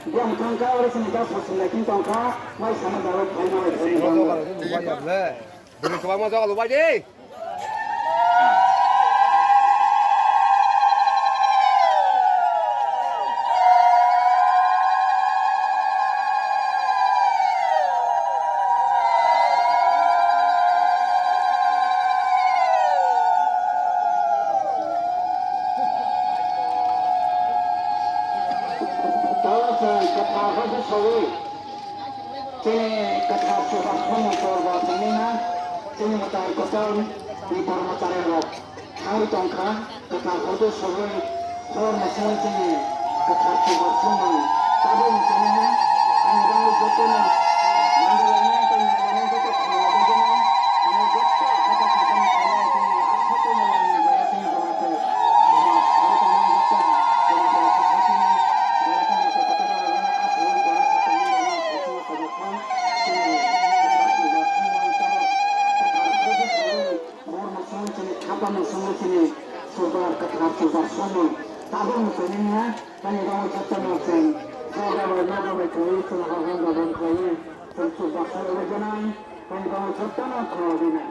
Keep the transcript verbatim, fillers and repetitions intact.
Yang thangka oro sini jak sosong lai king tongkha, mai sana daro phaima lai phaima. Bini kwbangma jaga lubai di. Tala chwng kwthar hwnkhe sawi. Chini kwthar chubarsongni porbo tongmina chini mwtai kwcham ni brahmachari rok thangwi tongkha, kwthar hodo sogwi hor mwswng chini kwthar chubarsongni tabukni tongmina ani bagwi jotono nangwlangni tei nangwlangni joto khwnao bagwino ang joto haphai tongmani khainai chini aswk tongmani jora chini jora khe samaj khwnai tongmani joto jora khe aswk khaitini jora khe mwtai kwcham rok aswk jora khe tongmani rokno khaichima tabuk kha. Chini kwthar chubarsongni tamo kwthar hodo sogwi hor mwswng chini khapang mwswngwi chini chubar kwthar chubarsongni tabukni tongmina. Ani bagwi jotono chwng joga bai nogo bai khlaiwi chwng hor hor joga khlaiwi chwng chubarsongni bai gwnang. Ani bagwi jotono khoroknwi nai.